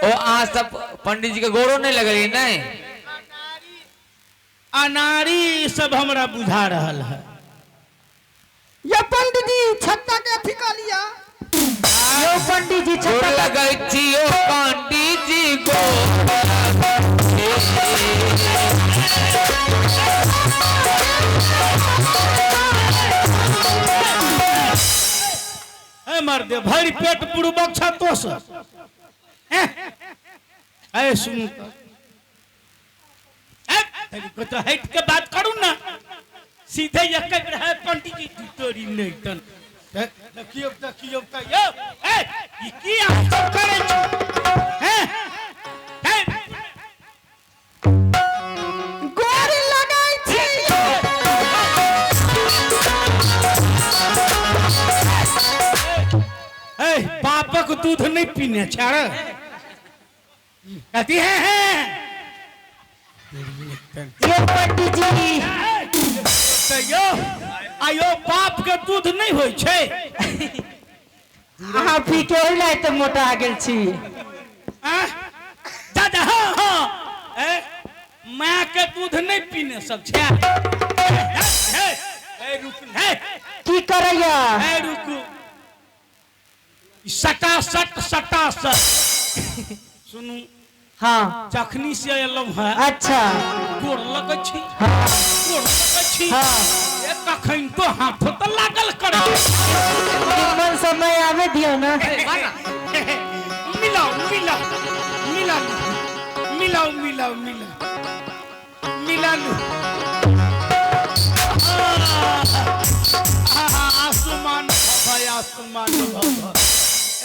ओ अहाँ सब पंडित जी के गोरो नहीं लगलिए नहीं? अनारी सब हमरा बुझा रहल है। ये पंडित जी छत्ता के अथी कऽ लिया। यौ पंडित जी गोर छत्ता लगै छी यौ पंडित जी गोर लगै छी। ए मर्दे भरि पेट पुरबक छ तो से। ए सुनू तऽ। ए, तनी तो हट के बात करू ना, सीधे एक बेर है पंडित जी तोरी नहीं तन। देखियौ देखियौ तऽ यौ, ए ई की अहाँ सब करै छी? हैं? हैं? गोर लगै छी। ए बापक दूध नहीं पीने छै रे। कहती है, है। यौ पंडित जी तऽ यौ आयो बाप के दूध नहीं होइ छै। अहाँ पी के ओहि लायक तऽ मोटा गेल छी। आँय? दादा हाँ हाँ ए माय के दूध नहीं पीने सब छै। हे, हे, रुक, हे। की करैया? हे, रुकू। सटासट सटासट सुनू। हाँ। जखनी से एलहुँ हैं। अच्छा। गोर लगै छी। हाँ। गोर लगै छी। हाँ। ए कखन तो हाथ तो लागल कर। निमन समय आवे दियो ना। मिलाओ मिलाओ मिलाओ मिलाओ मिलाओ मिलाओ मिला लू। आसमान भव आसमान भव।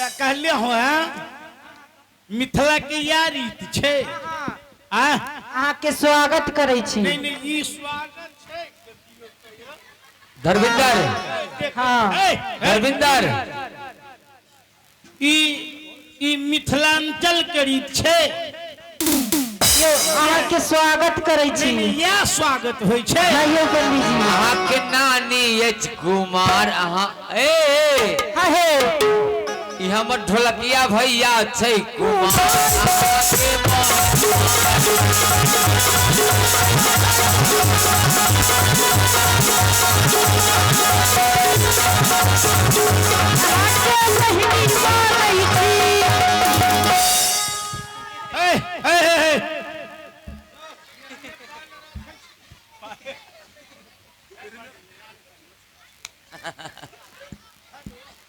ए कहले हो हैं मिथिला के या रीत छै। आ? अहाँ के स्वागत करै छी। नहीं नहीं ई स्वागत छै। धर्मेंद्र। हाँ। धर्मेंद्र। ई मिथिलांचल के रीत छै। यौ अहाँ के स्वागत करै छी। नहीं, नहीं, इएह स्वागत होइ छै। हाँ, यौ पंडित जी। अहाँ के नानी अछि कुमार अहाँ ए, ए। हाँ, हे। ई हमर ढोलकिया भैया छै कुमार। अहाँ के ए, ए, ए, ए।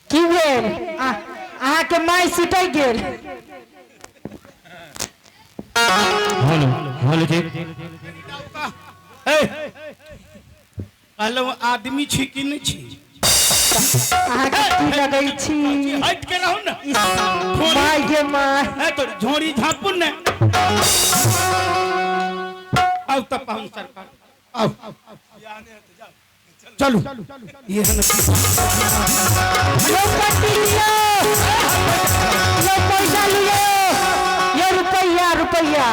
की भेल? अहाँ के माय सुतै गेल। हेलो हेलो जी। ए, कहलहुँ आदमी छी कि नहि छी? अहाँ के की लगै छी? हटि के रहू ने। My गे my. ए, तोर झोरी झाँपू ने। आउ तऽ पाहुन सरकार, आउ। चलू। ये है ना। लो पंडित जी, लो। लो पैसा लियो। ये रुपैया रुपैया।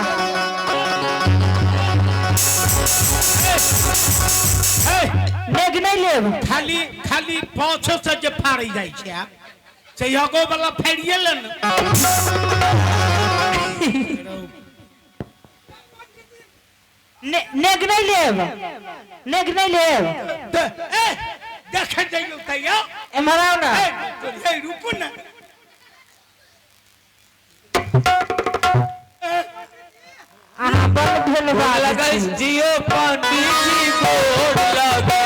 ए, लेग नहीं लेब। खाली खाली पाँच से जे फाड़ै जाइ छै आब, से यगो वाला फाड़िए ले ने। नेग नहीं लेब। नेग नहीं लेब। ए, देखे जइयौ तैयो। एम्हर आउ ना। ए, ए, रुकू ने। अहाँ बड़ भेल गोर बात लगै छी। जियो पंडित जी गोर लगै।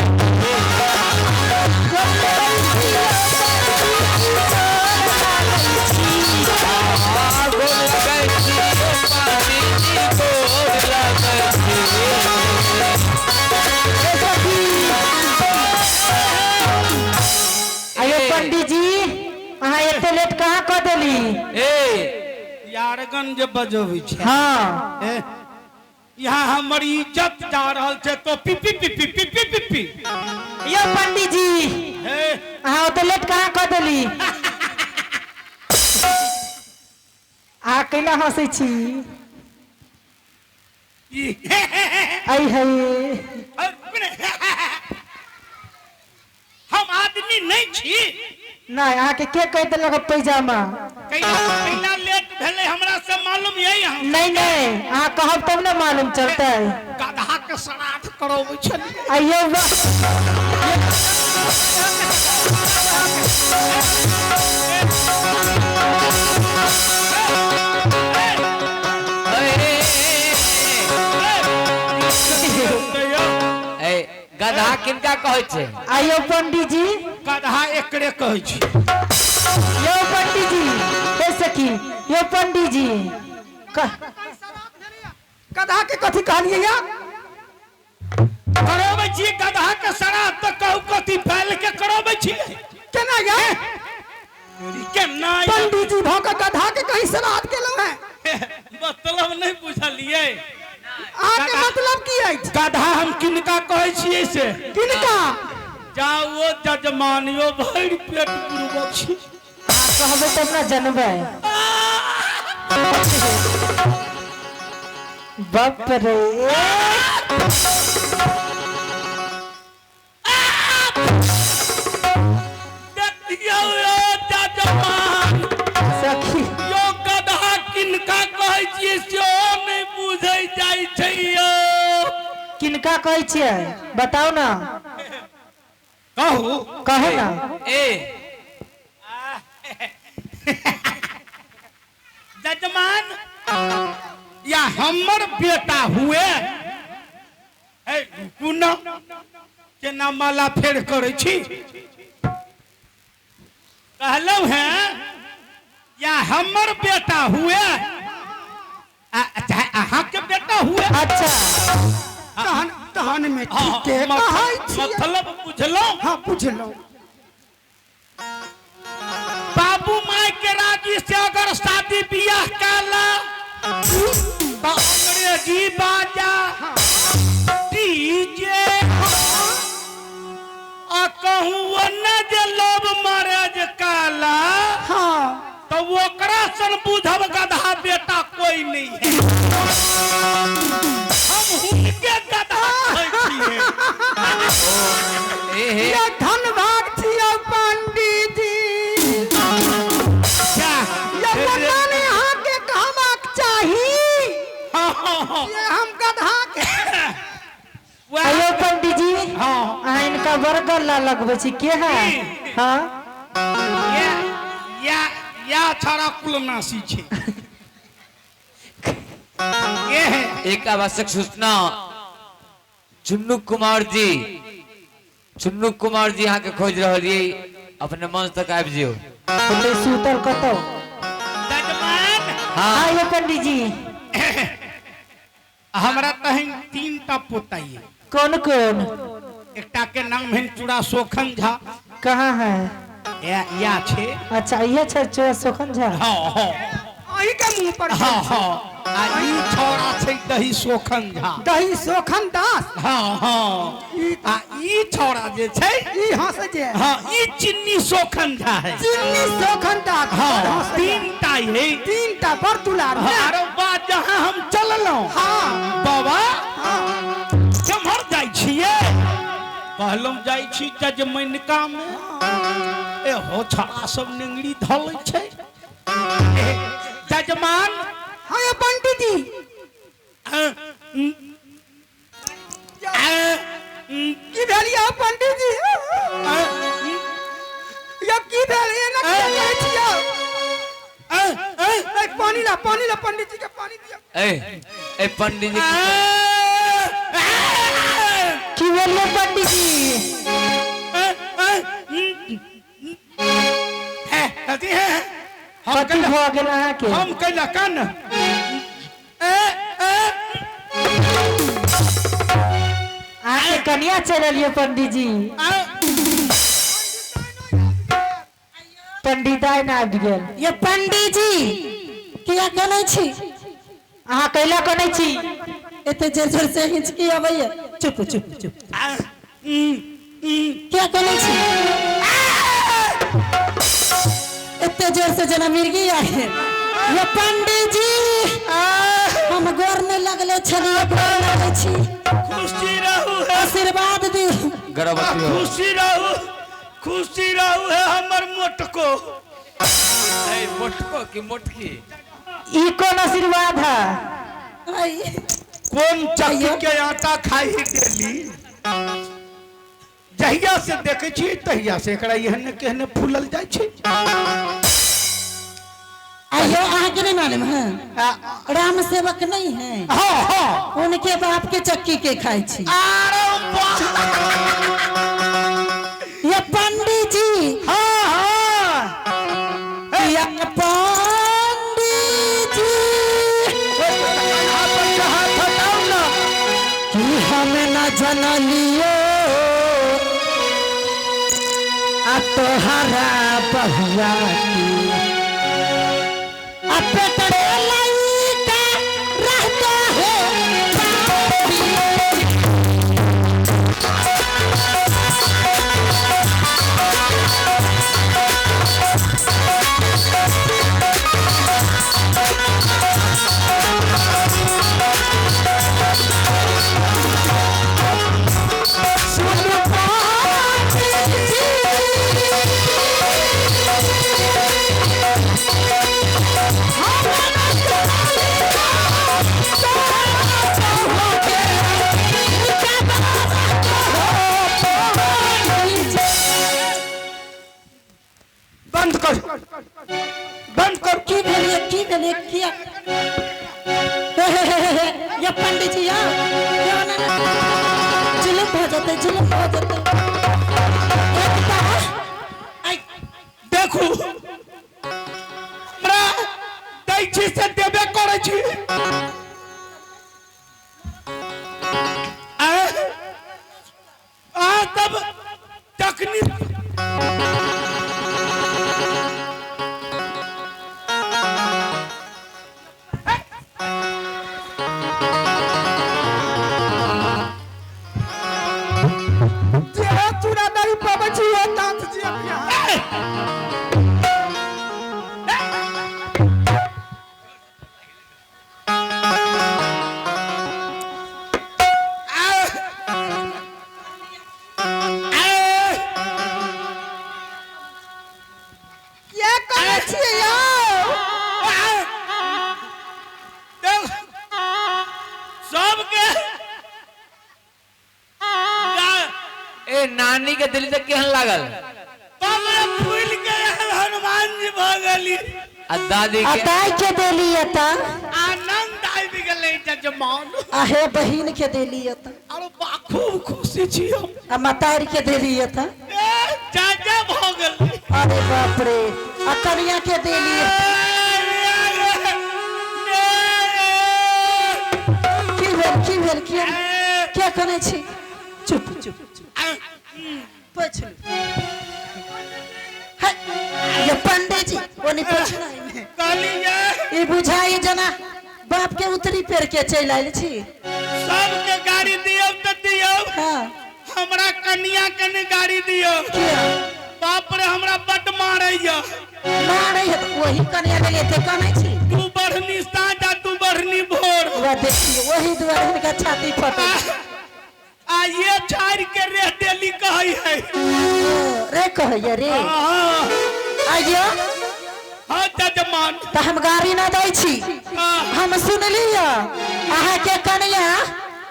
हाँ, गोर लगै जियो पंडित जी गोर लगै छी। आयो पंडित जी, अहाँ एते लेट कहाँ कऽ देली? ए यारगन जे बजबै छै। हाँ। ए, यहाँ हमर इज्जत जा रहल छै तो पी पी पी पी पी पी पी पी। यौ पंडित जी, ए, अहाँ ओते लेट कहाँ कऽ देली? अहाँ कैला हँसै छी? ई, ऐ है। हम आदमी नहीं छी। नहीं, अहाँ के के कहि देलक पैजामा? कैला कैला लेट भेलै हमरा से नहीं नहीं, अहाँ कहब तब ने मालूम चलतै। गधा के श्राद्ध करबै छलियै। अयो वाह। ए गधा किनका कहै छै? आइयो पंडीजी। गधा एकरे कहै छै। यो पंडीजी, हे सखी, यो पंडीजी। गधा के कथी कहलियै या? करबै छी गधा के श्राद्ध तऽ कहू कथी बैल के करबै छी? केना या? केना या? पंडीजी भऽ कऽ गधा के कहीं श्राद्ध केलहुँ हैं? मतलब नहि बुझलियै। अहाँके मतलब की अछि? गधा हम किनका कहै छियै से? किनका? जाओ जजमानियो भरि पेट पुरबक छी। अहाँ कहबै तब ने जनबै। बाप रे। देखियौ यौ जजमान। सखी। यौ गधा किनका कहै छियै सेहो नहि बुझै जाइ छै यौ। किनका कहै छियै बताउ ना। कहू। कहू ना। ए जजमान या हमर बेटा हुए। ए रुकू ना, केना माला फेर करै छी। कहलहुँ हैं या हमर बेटा हुए चाहे अहाँके बेटा हुए। अच्छा तहन तहन में ठीके कहै छियै। मतलब बुझलहुँ? हाँ बुझलहुँ। बाबू माय के राजी से अगर शादी बियाह काला तो अंग्रेजी बाजा डीजे आ कहूँ न जे लव मैरिज काला। हाँ तो ओकरा सन बुझब गधा बेटा कोई नहीं है। हम हुनके गधा कहै छियै। ए हे ये धन भाग छियै पंडीजी। क्या? ये मकान अहाँके कहबाक चाही। हाँ, ये हम गधा के। अयो पंडीजी। हाँ। अहाँ इनका बड़ गल्ला लगबै छी के है? हाँ या या या छड़ा कुलनासी छै। ये है। एक आवश्यक सूचना, चुन्नू कुमार जी, चुन्नू कुमार जी अहाँ के खोज रहल ये, अपने मंच तक आबि जियो। ओते सुतल कतौ? जजमान। हाँ हाँ यो पंडीजी। हमरा तहन 3 टा पोता ये। कौन कौन? एकटा के नाम है चूड़ा सोखन झा। कहाँ है? या या छे। अच्छा ये छै चूड़ा सोखन झा। हाँ हाँ। अहीं के मुंह पर। हाँ हाँ। आ ई छौड़ा छै दही सोखन झा। दही सोखन दास। हाँ हाँ। आ ई छौड़ा जे छै ई हंस जे। हाँ ई चिन्नी सोखन झा है। चिन्नी सोखन दास। हाँ 3 टा है। 3 टा बड़ दुलार। अरे बा जहाँ हम चललहुँ। हाँ बाबा हाँ केम्हर जाइ छियै? कहलहुँ जाइ छी जजमैनका में। ए हो छौड़ा सब नेंगरी धऽ लै छै। जजमान। हाँ यो पंडीजी। की भेल यौ पंडीजी? यौ की भेल? एना किया कहै छियै? ए पानी ला, पानी ला पंडीजी के पानी दियौ। ए ए पंडीजी की भेल यौ पंडीजी? कथी भऽ गेल अहाँके? हम कैला कान। अहाँके कनिया चलि एलियै पंडीजी। पंडिताइन आबि गेल। ये पंडीजी किया कनै छी? अहाँ कैला कनै छी? एते जोर जोर से हिचकी अबैया। चुप चुप चुप। किया कनै छी? एते जोर से जेना मिर्गी आए। ये पंडीजी हम गोर नहीं लगले छलियै, गोर लगै छी। खुशी रहू है। आशीर्वाद दी। गर्भवती हो। खुशी रहू, खुशी रहू है हमर मोटको। ए मोटको की मोटकी? ई कोन आशीर्वाद है? कोन चक्की के आटा खाई डेली? जहिया से देखे छी तहिया से एकरा एहने केहने फूलल जाइ छै। आइयो अहाँ के नहीं मालूम है, राम सेवक नहीं है। हाँ हाँ, उनके बाप के चक्की के खाई छी। अरे ये पंडित जी। हाँ हाँ, ये पंडित जी कि हम न जनलियो आ तोहरा बहुआ की आ पेट लइका रहता है। सुन पंडित जी, बंद कर, बंद कर। की भेलिए, की भेलिए, किया ये पंडित जी? जुलुम हो जाते, जुलुम हो जाते। देखू हमरा दै छी से देबे करै छी। आ तब तखनी चूड़ा नहीं पाबै छी ओ नाथ जी अपना। किया करै छियै यौ? सबके ए नानी के दिल तक केहन लागल? बाबा फूल के हनुमान जी भऽ गेली। आ दादी आ के दाई के देली त आनंद आबि गेलै जजमान। आहे बहिन के देली त। अरे बा खूब खुशी छी हम। आ मतारी के देली त। ए चाचा भऽ गेल। अरे बाप रे, आ कनिया के देली। की भेल, की भेल, की क्या करै छी? चुप चुप चुप, पोछ लू। है, ये पंडित जी ओनी पोछना कहलियै ई बुझाई जना बाप के उतरी पेड़ के चलि आयल छी। सबके गाड़ी दियौ तऽ दियौ। हाँ, हमरा कनिया के ने गाड़ी दियौ। किया? बाप रे हमरा बड मारैया। मारै है तऽ वही कनिया लेल एते कनै छी। तू बढ़नी साँझ आ तू बढ़नी भोर। वह देखियो वही दुआरे हिनका छाती फटल। आ ये छाड़ि के रे देली कहै है। रे कहैया रे। हाँ आइयो हाँ जजमान। तऽ हम गाड़ी ना दै छी। हाँ हम सुनलियै अहाँ के कनिया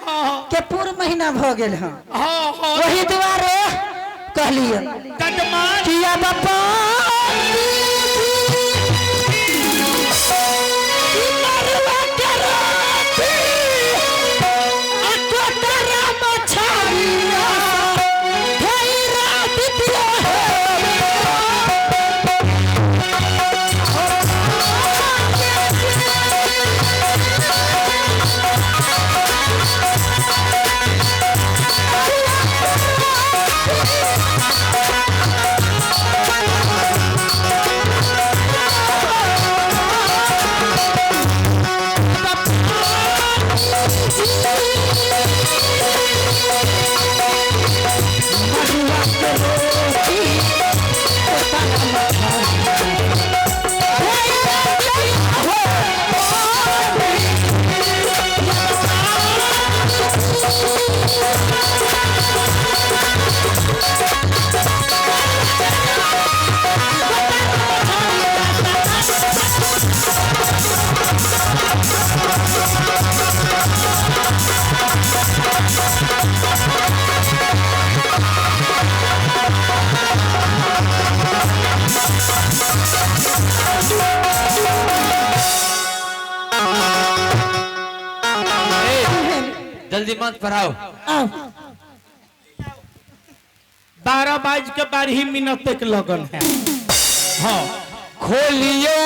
हाँ के पूर्ण महीना भऽ गेल हँ, हाँ हाँ वही दुआरे कहलियै जजमान। किया बापा आ जल्दी मंत्र पढ़ाओ। आउ। 12 बाज के 12 मिनट तक लगन है। हाँ खोलियो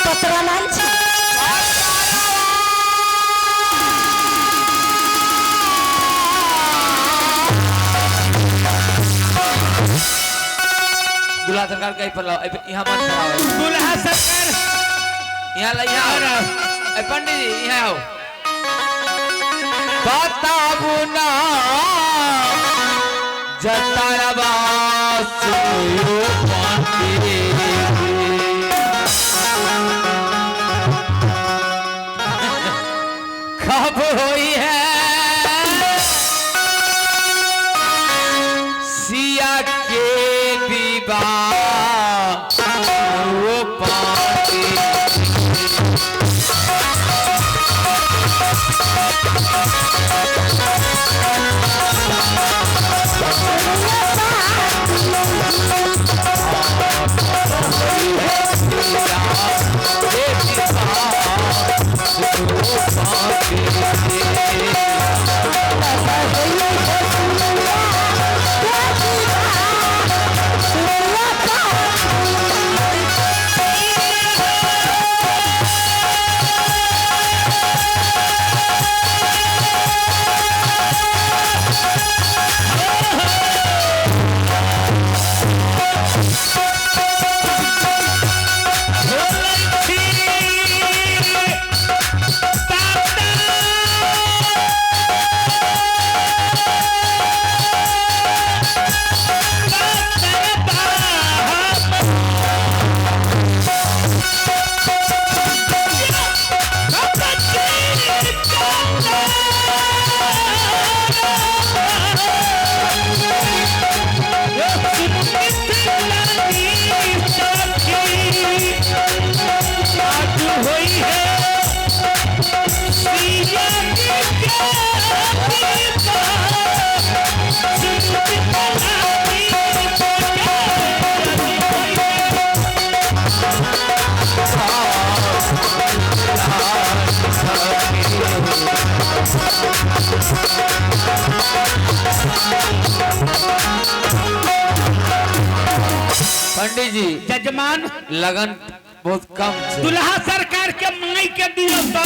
पतरा लाल छी। दूल्हा सरकार के पर लाओ, यहाँ मत पढ़ाओ। दूल्हा सरकार यहाँ ला, यहाँ आओ। पंडित जी यहाँ आओ। बताबू ना जतारबा सुनो पंडित कब होई है सिया के विवाह वो पंडित। पंडित जी जजमान लगन बहुत कम छे। दुल्हा सरकार के माई के दियो तो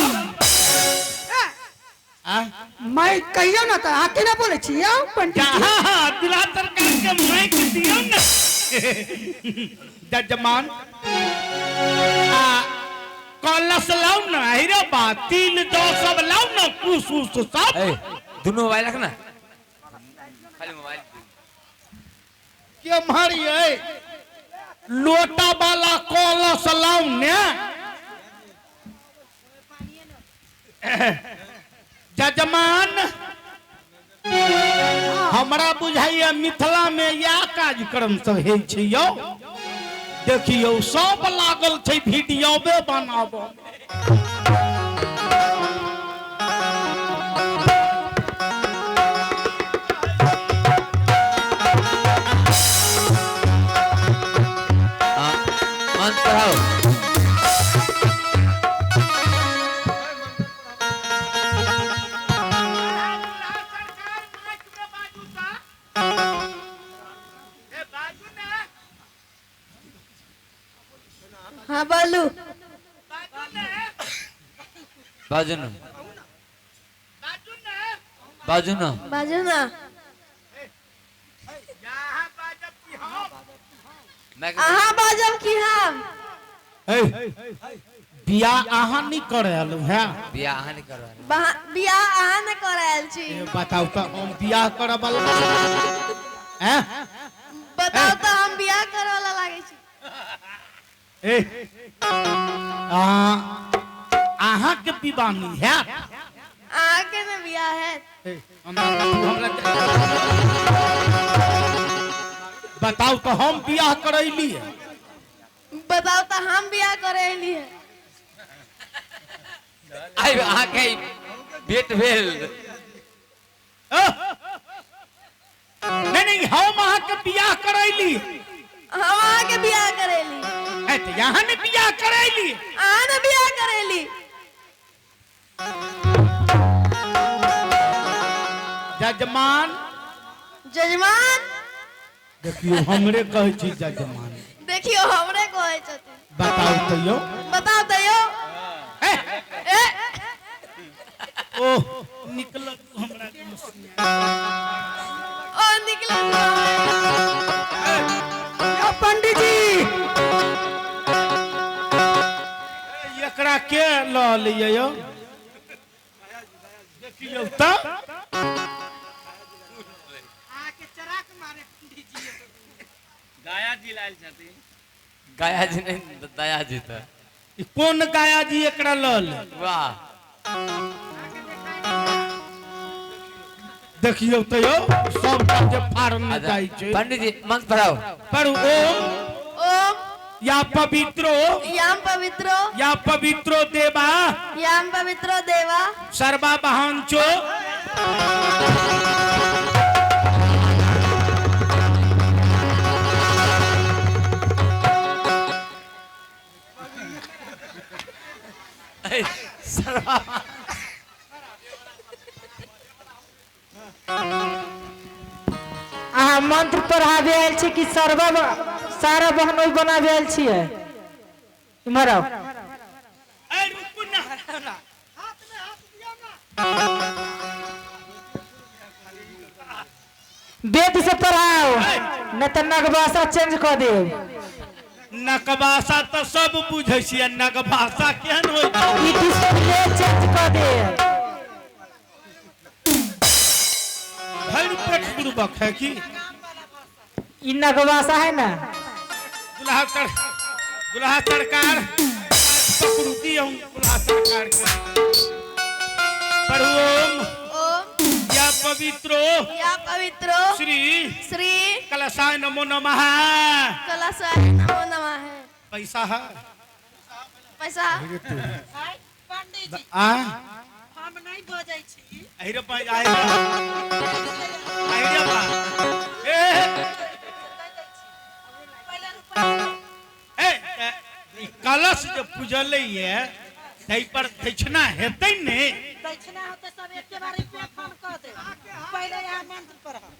माई कहियो ना तो आके ना बोले छी आओ पंडित जी। हाँ हाँ दुल्हा सरकार के माई के दियो ना। जजमान आ कलश लाओ ना, अरे बा 3 2 सब लाओ ना, कुस उस सब। ए दोनों मोबाइल रखना, खाली मोबाइल के मारी है लोटा वाला कलश लाओ ने। जजमान हमरा बुझाइए मिथिला में या कार्यक्रम सब होइ छै यौ। देखियौ सब लागल छै वीडियोबे बनाबऽ। मंत्र पढ़ाओ। हाँ बोलू बाजू ना, बाजू ना, बाजू ना। अहाँ बाजब की हम? बियाह अहाँ नहीं करायल है? बियाह अहाँ नहीं करायल, बियाह अहाँ नहीं करायल छी। बताओ तो हम बियाह करऽ वाला हैं? बताओ तो हम बियाह करऽ वाला लागै छी। ए अहाँ के विवाह नहीं है? अहाँ के ने बियाह है। बताओ तो हम बियाह करैली है। बताओ तो हम बियाह करैली है। आई अहाँ के भेट भेल। नहीं नहीं हम अहाँ के बियाह करैली। हम अहाँ के बियाह करैली। है तो यहाँ ने बियाह करैली। अहाँ ने बियाह करैली। जजमान। जजमान। देखियो हमरे कहै छी जजमान। देखियो हमरे कहै छथिन। बताउ त यौ। बताउ त यौ। ए ओह निकल हमरा। ओ निकल यौ पंडित जी एकरा के ल लियै यौ? देखियौ त गाया जी लायल छथिन। गाया जी नहीं दया जी त ई कोन गाया जी एकरा ल ले? वाह देखियौ त यौ सब जे फार्म में जाइ छै। पंडित जी मंत्र पढ़ाओ। पढ़ू ओम। ओम या पवित्रो। याम पवित्रो। या पवित्रो देवा। याम पवित्रो देवा। सर्वा बहांचो। सर्वा अहाँ मंत्र पढ़ाबे आयल छी कि सरवा सारा बहनोई बनाबे आयल छियै? इम्हर आउ। ए रुकू ना। हाथ में हाथ दियो ना। वेद से पढ़ाओ न त नगवासा चेंज क देब। नकबासा त सब बुझै छियै, नगभाषा केहन होइ छै? ई डिस्प्ले चेंज क देब। भरि पेट बुड़बक है की? ई नगवासा है ना। दुल्हा सर, दुल्हा सरकार पकड़ू दियौ दुल्हा सरकार के। पढ़ू ओम। ओम या पवित्रो। या पवित्रो। श्री श्री कलशाय नमो नमः। कलशाय नमो नमः। पैसा है? पैसा पंडित जी आ हम नहीं बजै छी। अहिरे पा अहिरे अहिरे बा ए ए ई कलश जे पूजलै ये तै पर दक्षिणा हेतै ने? दक्षिणा होतै सब एके बार रुपया फोन क दे। पहिले यहाँ मंत्र पढ़ब।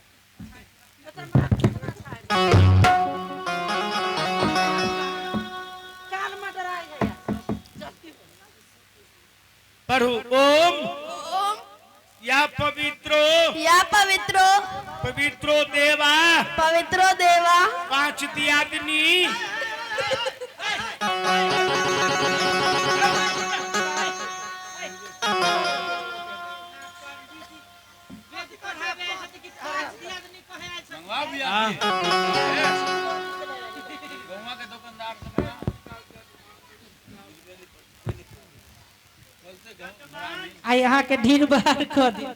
एकर मार कितना छै? काल में डराइ है जल्दी। पढ़ू ओम। ओम या पवित्रो। या पवित्रो। पवित्रो देवा। पवित्रो देवा। पांच दियादनी। आ यहाँ के ढीर बाहर क दे।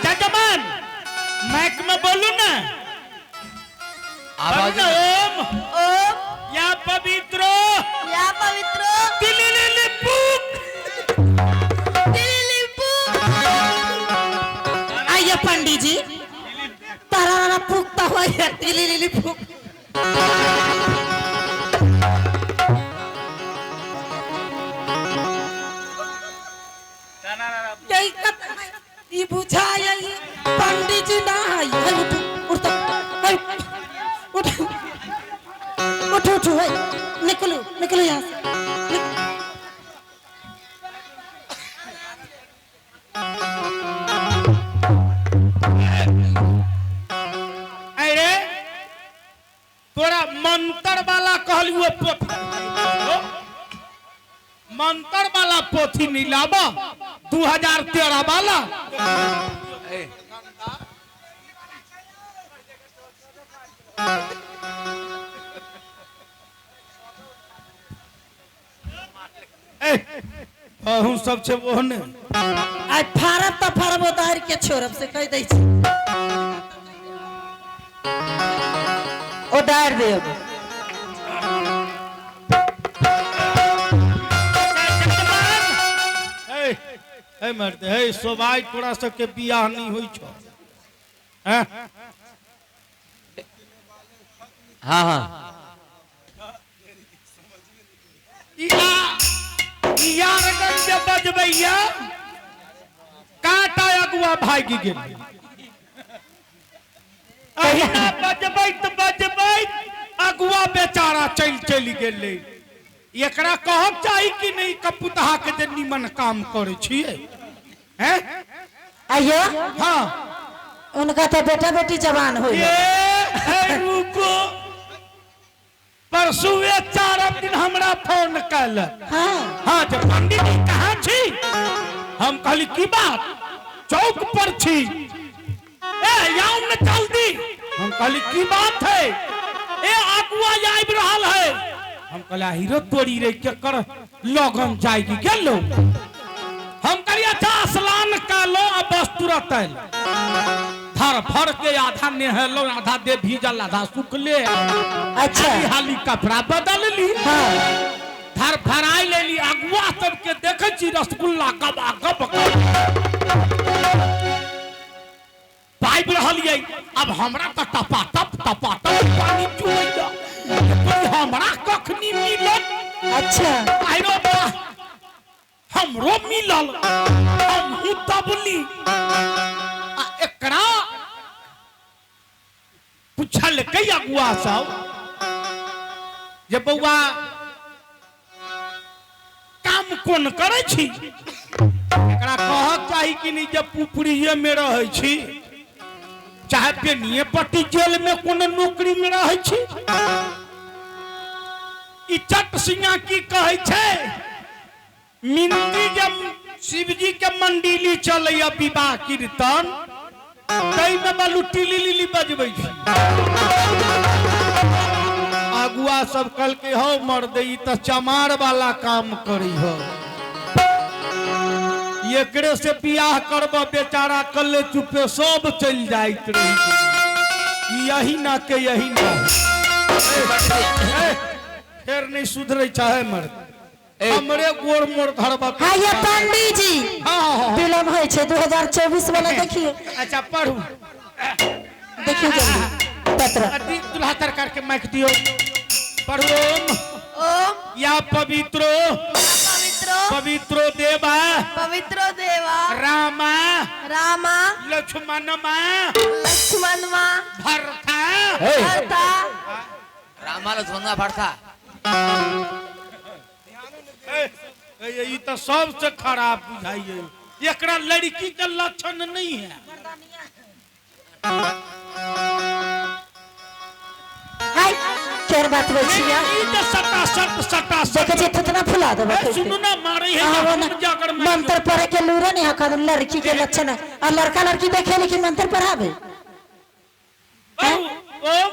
जजमान माइक में बोलू ना। आवाज ओम। ओम या पवित्रो। या पवित्रो। तिलिलिपुक। तिलिलिपुक। आइए पंडित जी तारा फूकता हुआ है तिलिलिली फूक। यही ई बुझाय पंडित जी ना है। उठ उठ उठ उठ उठ है निकलो निकलो यहाँ से। अरे तोरा मंत्र वाला कहलियो पोथी, मंत्र वाला पोथी नहीं लाबा 2013 वाला। अहूँ सब छे ओहने आइ फारब त फारब उतार के छोड़ब से कह दै छी। उतार देब। हे मर्द हे सोबाई तोरा सबके बियाह नहीं होई छौ। हैं हाँ हाँ। यारगंज जे बजबैया कांटा अगुआ भागि गेल। अहिना बजबैत बजबैत अगुआ बेचारा चलि चलि गेलै। एकरा कहक चाही कि नहीं कपुतहा के जे निमन काम करै छियै हैं? आइयो। हाँ। उनका तो बेटा बेटी जवान हो। ए रुको, परसुए 4 दिन हमरा फोन कैल। हाँ। हाँ, जे पंडित जी कहाँ छी? हम कहली की बात, चौक पर छी। ए आउ न जल्दी। हम कहली की बात है? ए अगुआ आबि रहल है। हम कहली हीरो तोरी रे के कर लगन जाएगी गेलो। हम कहली अच्छा स्नान कर लो आ बस तुरंत आयल। फर फर के आधा नहेलो, आधा दे भीजल, आधा सुखले। अच्छा। हाली हाली कपड़ा बदल ली। हाँ। धर फराई ले ली। अगुआ सबके देखे छी रसगुल्ला गबा गब पाबि रहल ये। अब हमरा तऽ टपा टप टपा टप पानी चुबैया, हमरा कखनी मिलत? अच्छा। आइरो बा हमरो मिलल, हमहूँ दबली। आ एकरा पुछलकै अगुआ सब जे बौआ काम कोन करै छी? एकरा कहक चाही कि नहीं जे पुपरिये में रहै छी, चाहे पेनिये पट्टी जेल में कोनो नौकरी में रहै छी। ई चट सिंहा की कहै छै? मिनती जब शिवजी के मंडली चलैया विवाह कीर्तन, तै में बलुटी लीली बजबै छै। अगुआ सब कहलकै हौ मर्द, ई तऽ चमार वाला काम करी हो, एकरे से बियाह करब। बेचारा कल्ले चुपे सब चलि जाइत रही, यही ना के यही ना। फेर नहीं सुधरे चाहे मर्द, हमरे गोर मोर धरबा। हाँ ये पंडित जी। हाँ हाँ। विलम्ब होइ छै 2024 वाला देखियो। अच्छा पढ़ू, देखियो जल्दी पत्र। दुल्हा सरकार के माइक दियो। पढ़ू। ओम ओम या पवित्रो पवित्रो पवित्रो देवा पवित्रो देवा रामा रामा लक्ष्मणमा लक्ष्मणमा भरता भरता रामा लक्ष्मणमा भरता। ई तो सबसे खराब बुझाइए, एकरा लड़की के लक्षण नहीं है। हाय केर बात होइ छी? ई तो सटा सट सटा सट। देखै छी थुतना फुला देबै। सुनू ना मारै है जाकर मंत्र पढ़े के लूरे नहीं हका, लड़की के लक्षण है। और लड़का लड़की देखे लेकिन मंत्र पढ़ाबे। ओम ओम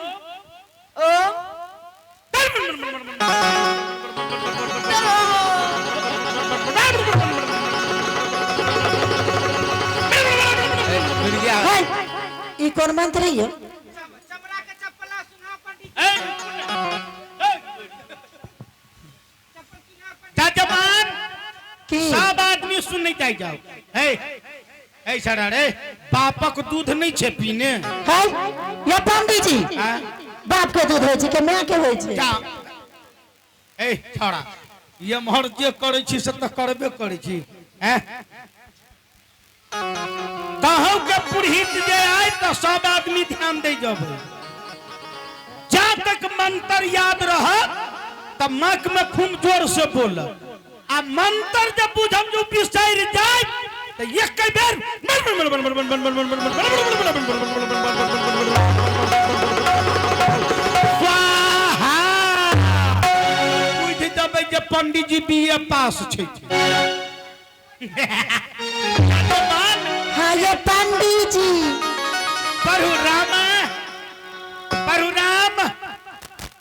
ई कौन मंत्र है? जजमान सब आदमी सुन जाय जाओ। हे हे सरा रे, बापक दूध नहीं छे पीने। है ये पंडित जी, बाप के दूध होइ छै के माय के होइ छै? ए छोड़ा, ये मोहर जे करै छी से तऽ करबे करै छी। हैं कहू के पुरोहित जे आय तऽ सब आदमी ध्यान दे जबै। जा तक मंत्र याद रहत तब मक में खूब जोर से बोलब, आ मंत्र जब बुझम जो बिसरि जाय तऽ एक बेर स्वाहा बुझि देबै जे पंडित जी बी.ए. पास छै। हाँ ये पंडित जी। पढ़ू रामा, पढ़ू राम,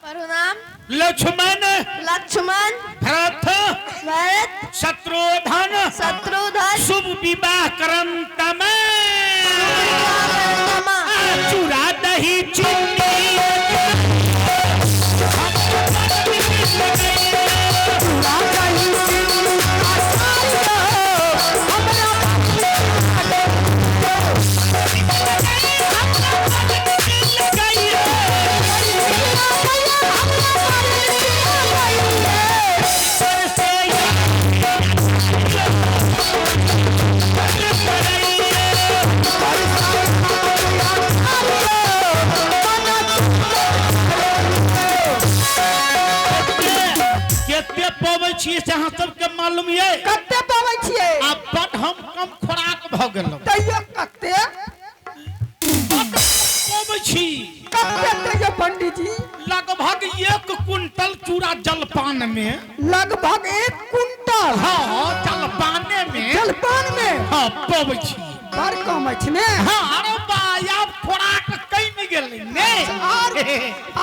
पढ़ू राम लक्ष्मण लक्ष्मण भरत भरत शत्रुघ्न शत्रुघ्न शुभ विवाह करंतम चूड़ा दही चीनी चूड़ा दही चीनी हमरा। छियै से अहाँ सबके मालूम ये? कते पबै छियै? आ बड हम कम खोराक भऽ गेलहुँ। तैयो कते? बड पबै छी। कते तैयो पंडित जी? लगभग 1 क्विंटल चूड़ा जलपान में। लगभग 1 क्विंटल? हाँ, जलपाने में। जलपान में? हाँ, पबै छी। बड़ कम अछि ने? हाँ, अरे बा, आब खोराक कमि गेलै ने।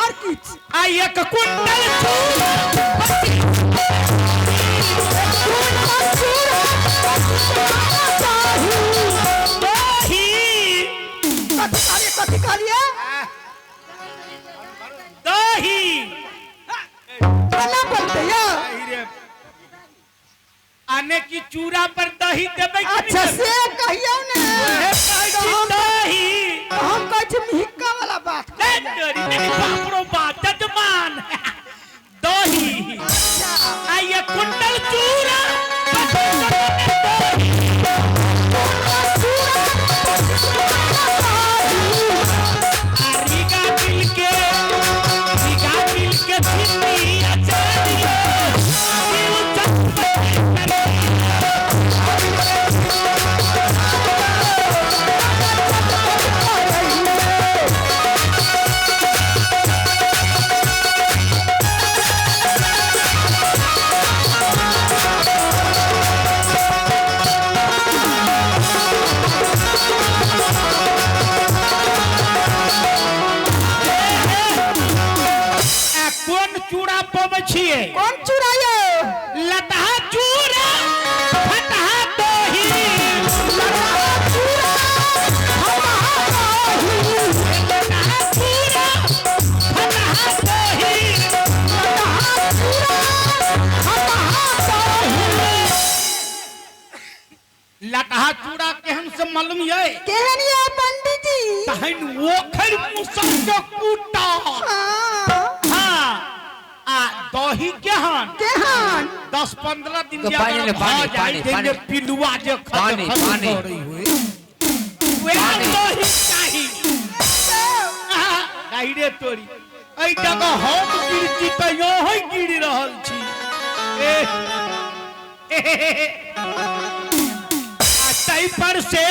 और किछु? आ 1 क्विंटल चूड़ा। दही। कथी कहलियै? दही। केना बोलतै यौ? आने की चूड़ा पर दही देबै? अच्छा से कहियौ ने। दही। हम कहै छी मिहिक्का वाला बात। बाप रो बाप, जजमान दही। आ 1 क्विंटल चूड़ा। रीगा मिल के, रीगा मिल के छिन्नी अचारियो। कोन चूड़ा पबै छियै? कोन चूड़ा यौ? लतहा चूड़ा फटहा दही। लतहा चूड़ा फटहा दही। लतहा चूड़ा फटहा दही। लतहा चूड़ा फटहा दही। लतहा चूड़ा केहन से मालूम यै? केहन यै पंडित जी? तहन ओखर मुसर के कूटा। आ दही केहन? केहन? 10-15 दिन तो पानी ले, पानी, पानी, पानी। पिलुआ जे पानी, पानी। वएह दही चाही। नहीं रे तोरी, एहि जगह हम गिर छी तऽ अहीं गिर रहल छी। आ ताहि पर से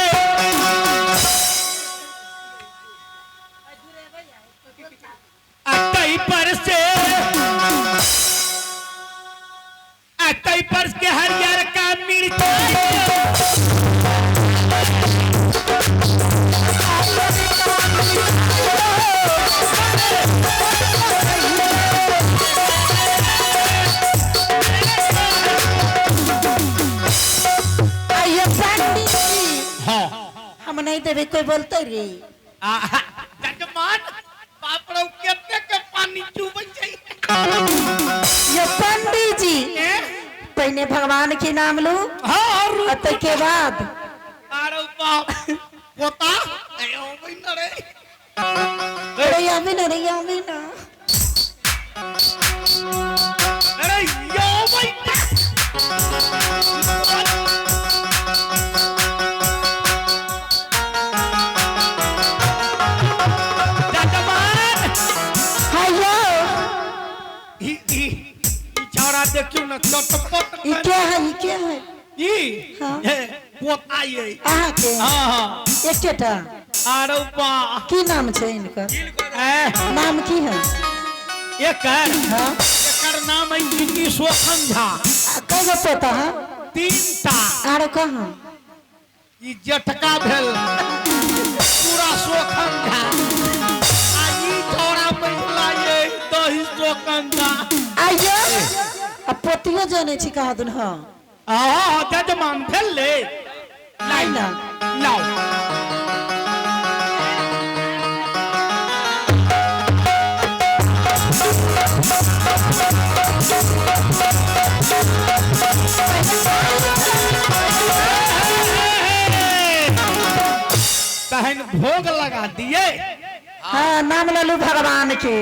आ ताहि पर के हरियर का मिर्चाई। आइयो पंडित जी। हाँ। हम नहीं देवे कोई बोलते रे। जजमान बाप रे केते के पानी चूबै छै। ये पंडित जी पहले भगवान के नाम लू। हाँ, और के बाद। अरे बाप पोता अबै न रे। अरे आबी न रे, आबी न। अरे यो भाई। जजमान। हायो। ई ई छौड़ा देखियौ न चटपट। ई क्या है? ई क्या है? ई हाँ। पोता ये। अहाँ के? हाँ हाँ। एकेटा? अरे बा। की नाम छै इनकर? नाम की है? एकर? हाँ। एकर नाम है गिन्नी शोखन झा। कै गो पोता है? 3टा। आरो कहाँ? ई जेठका भेल पूरा शोखन झा। आ ई छौड़ा बैठला ये दही शोखन झा। आइयो आ पोतियो जाने छी कहाँ दुन? हाँ। हाँ जजमान भेल ले। नहीं ना। लाओ। तहन भोग लगा दिए। हाँ, नाम ललू भगवान के।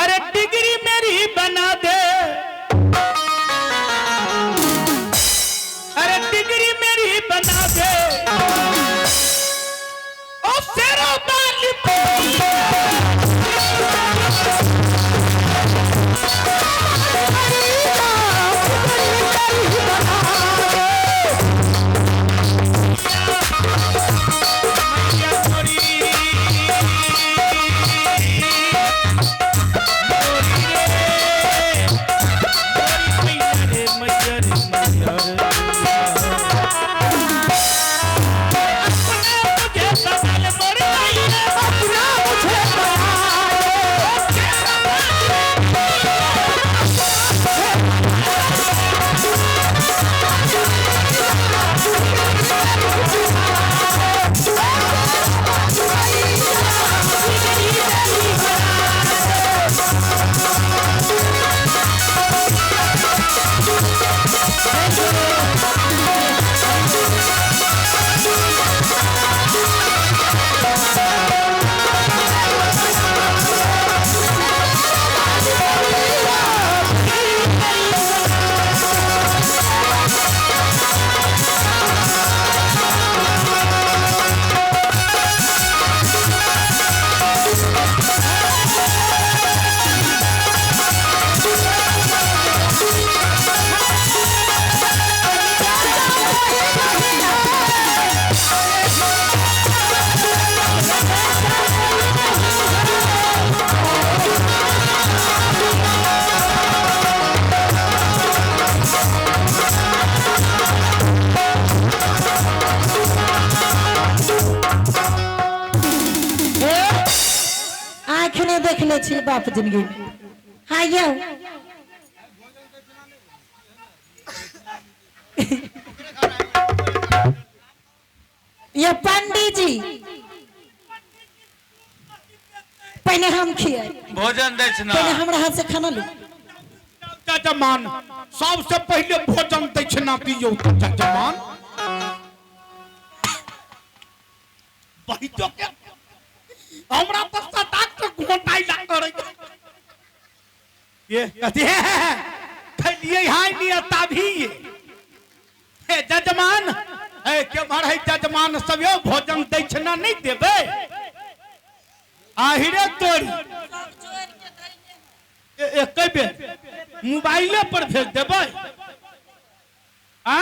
अरे डिग्री मेरी बना दे, अरे डिग्री मेरी बना दे, ओ शेरों वाली। देखले छी बाप जिंदगी में। हाँ यौ ये पंडित जी पहले हम खिए, भोजन दै छै ना। पहले हमरा हाथ से खाना लू। जजमान सबसे पहले भोजन दक्षिणा दियौ जजमान। बहितो के हमरा त सटाक के घोटाइ ला करै ये कथी है खलिए हाय निया तभी हे जजमान। हे के भर है जजमान सब यो भोजन दक्षिणा नहीं देबै आहिरे तोरी एक बेर मोबाइले पर भेज देबै। आ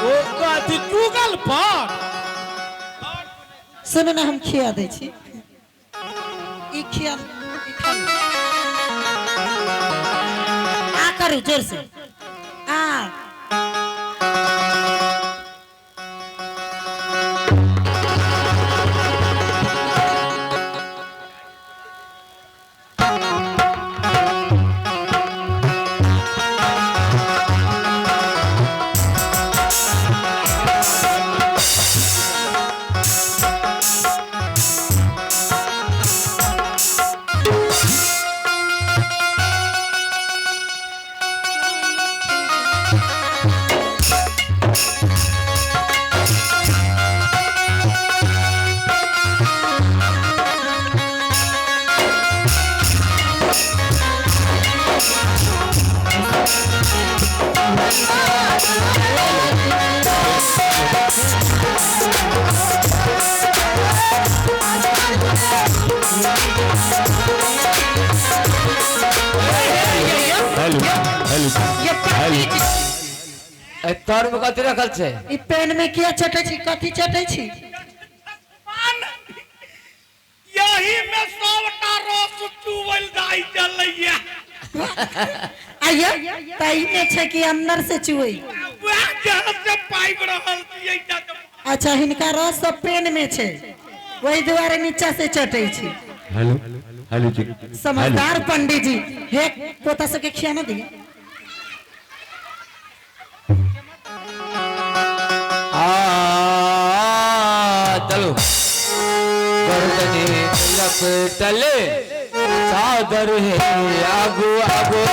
ओ कथी गूगल पर सुनू ना हम खिया दै छी। ई खिया ई खा लू। आ करू जोर से आ। हेलो हेलो ये पंडित जी ए तर में कथी रखल छै? ई पेन में किया चटै छी? कथी चटै छी? यही में सबटा रस चुवल जाय चलैया। आइयो तई में छै कि अंदर से चुवै। वएह जहाँ से पाइप रहल छियै जजमान। अच्छा हिनका रस सब पेन में छै वही दुआरे नीचा से चटै छी। हेलो हेलो जी समझदार पंडित जी हे पोता सबके खिया ना दिया। आ चलो गर्दनी लपटले चादर है आगू आगू।